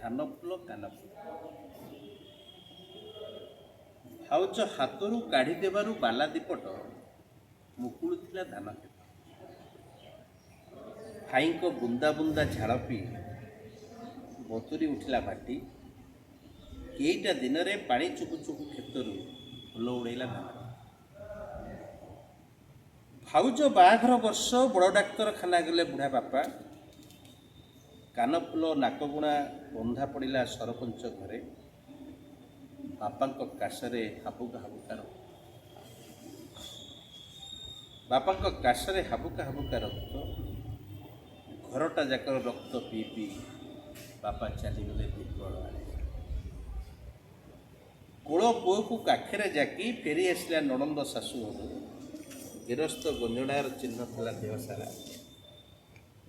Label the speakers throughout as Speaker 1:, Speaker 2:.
Speaker 1: ଧାନ ଫୁଲ କାନଫୁଲ। ଭାଉଜ ହାତରୁ କାଢ଼ି ଦେବାରୁ ବାଲା ଦିପଟ ମୁକୁଳୁଥିଲା ଧାନ କ୍ଷେତ। ଭାଇଙ୍କ ବୁନ୍ଦା ବୁନ୍ଦା ଝାଳ ପିଇ ବତୁରି ଉଠିଲା ମାଟି। କେଇଟା ଦିନରେ ପାଣି ଚୁକୁ ଚୁକୁ କ୍ଷେତରୁ ଫୁଲ ଉଡ଼େଇଲା ଧାନ। ଭାଉଜ ବାହାଘର ବର୍ଷ ବଡ଼ ଡାକ୍ତରଖାନା ଗଲେ ବୁଢ଼ା ବାପା। କାନଫୁଲ ନାକବୁଣା ବନ୍ଧା ପଡ଼ିଲା ସରପଞ୍ଚ ଘରେ। ବାପାଙ୍କ କାଶରେ ହାବୁକା ହାବୁକା ରକ୍ତ। ବାପାଙ୍କ କାଶରେ ହାବୁକା ହାବୁକା ରକ୍ତ। ଘରଟା ଯାକର ରକ୍ତ ପିଇ ପିଇ ବାପା ଚାଲିଗଲେ ଦିଗଳ ଆଡ଼େ। କୋଳ ପୁଅକୁ କାଖରେ ଜାକି ଫେରି ଆସିଲା ନଣନ୍ଦ ଶାଶୁ ଘରୁ। ଗିରସ୍ତ ଗଞ୍ଜଣାର ଚିହ୍ନ ଥିଲା ଦେହ ସାରା।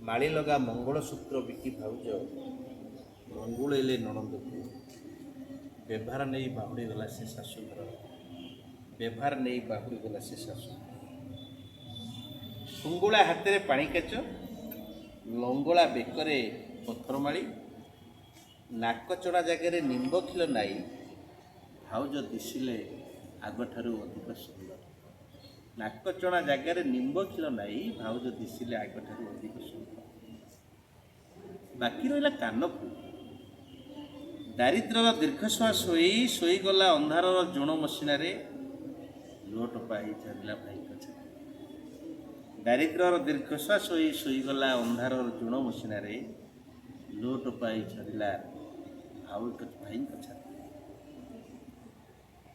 Speaker 1: ମାଳି ଲଗା ମଙ୍ଗଳସୂତ୍ର ବିକି ଭାଉଜ ମଙ୍ଗୁଳେଇଲେ ନଣନ୍ଦକୁ। ବେଭାର ନେଇ ବାହୁଡ଼ି ଗଲା ସେ ଶାଶୁଘର। ବେଭାର ନେଇ ବାହୁଡ଼ି ଗଲା ସେ ଶାଶୁ। ଫୁଙ୍ଗୁଳା ହାତରେ ପାଣି କାଚ, ଲଙ୍ଗଳା ବେକରେ ପଥରମାଳି, ନାକଚଣା ଜାଗାରେ ନିମ୍ବ ଖିଲ ନାଇ ଭାଉଜ ଦିଶିଲେ ଆଗଠାରୁ ଅଧିକ ସୁନ୍ଦର। ନାକଚଣା ଜାଗାରେ ନିମ୍ବ ଖିଲ ନାଇ ଭାଉଜ ଦିଶିଲେ ଆଗଠାରୁ ଅଧିକ ସୁନ୍ଦର। ବାକି ରହିଲା କାନଫୁଲ। ଦାରିଦ୍ର୍ୟର ଦୀର୍ଘଶ୍ୱାସ ହୋଇ ଶୋଇଗଲା ଅନ୍ଧାରର ଜୋଣ ମସିଣାରେ। ଲୁହ ଟୋପା ହେଇ ଝରିଲା ଭାଇଙ୍କ ଛାତି। ଦାରିଦ୍ର୍ୟର ଦୀର୍ଘଶ୍ୱାସ ହୋଇ ଶୋଇଗଲା ଅନ୍ଧାରର ଜୋଣ ମସିଣାରେ। ଲୁହ ଟୋପା ହେଇ ଝରିଲା ଭାଇଙ୍କ ଛାତି।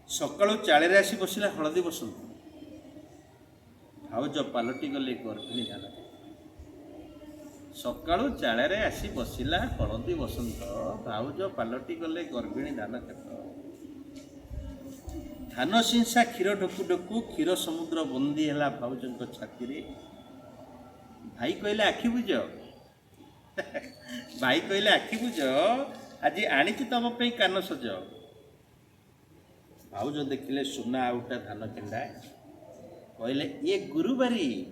Speaker 1: ସକାଳୁ ଚାଳରେ ଆସି ବସିଲା ହଳଦୀ ବସନ୍ତ। ଭାଉଜ ପାଲଟି ଗଲେ ଗର୍ଭିଣୀ ଧାନ। ସକାଳୁ ଚାଳରେ ଆସି ବସିଲା ହଳଦୀ ବସନ୍ତ। ଭାଉଜ ପାଲଟି ଗଲେ ଗର୍ଭିଣୀ ଧାନ କ୍ଷେତ। ଧାନ ସିଂସା କ୍ଷୀର ଢୋକୁ ଢୋକୁ କ୍ଷୀର ସମୁଦ୍ର ବନ୍ଦୀ ହେଲା ଭାଉଜଙ୍କ ଛାତିରେ। ଭାଇ କହିଲେ, "ଆଖି ବୁଜ।" ଭାଇ କହିଲେ, "ଆଖି ବୁଜ, ଆଜି ଆଣିଛି ତମ ପାଇଁ କାନ ସଜ।" ଭାଉଜ ଦେଖିଲେ ସୁନା ଆଉଟା ଧାନ କେଣ୍ଡା। କହିଲେ, "ଇଏ ଗୁରୁବାରୀ,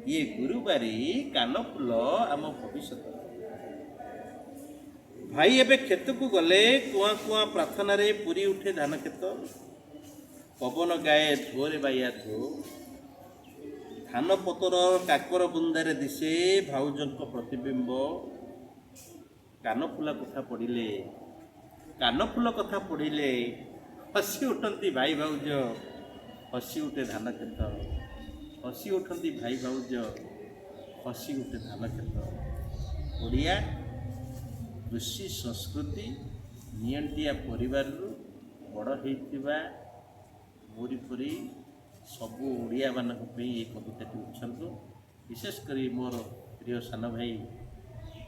Speaker 1: ଇଏ ଗୁରୁବାରୀ କାନ ଫୁଲ ଆମ ଭବିଷ୍ୟତ।" ଭାଇ ଏବେ କ୍ଷେତକୁ ଗଲେ କୁଆଁ କୁଆଁ ପ୍ରାର୍ଥନାରେ ପୁରି ଉଠେ ଧାନ କ୍ଷେତ। ପବନ ଗାଏ, ଧୋରେ ବାଇଆ ଧୋ। ଧାନ ପତର କାକର ବୁନ୍ଦାରେ ଦିଶେ ଭାଉଜଙ୍କ ପ୍ରତିବିମ୍ବ। କାନଫୁଲ କଥା ପଡ଼ିଲେ, କାନଫୁଲ କଥା ପଡ଼ିଲେ ହସି ଉଠନ୍ତି ଭାଇ ଭାଉଜ, ହସି ଉଠେ ଧାନ କ୍ଷେତ। ହସି ଉଠନ୍ତି ଭାଇ ଭାଉଜ, ହସି ଉଠେ ଧାନ କ୍ଷେତ। ଓଡ଼ିଆ କୃଷି ସଂସ୍କୃତି ନିଅଣ୍ଟିଆ ପରିବାରରୁ ବଡ଼ ହେଇଥିବା ମୋରି ପରି ସବୁ ଓଡ଼ିଆମାନଙ୍କ ପାଇଁ ଏ କବିତାଟି ଉତ୍ସର୍ଗ। ବିଶେଷ କରି ମୋର ପ୍ରିୟ ସାନ ଭାଇ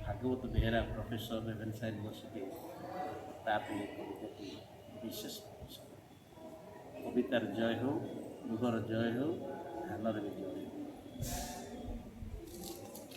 Speaker 1: Bhagabat Behera, professor, Ravenshaw university, ତା ପାଇଁ ଏ କବିତାଟି ବିଶେଷ ଉତ୍ସର୍ଗ। କବିତାର ଜୟ ହେଉ, ଲୁହର ଜୟ ହେଉ, ଧାନର ବି ଜୟ ହେଉ।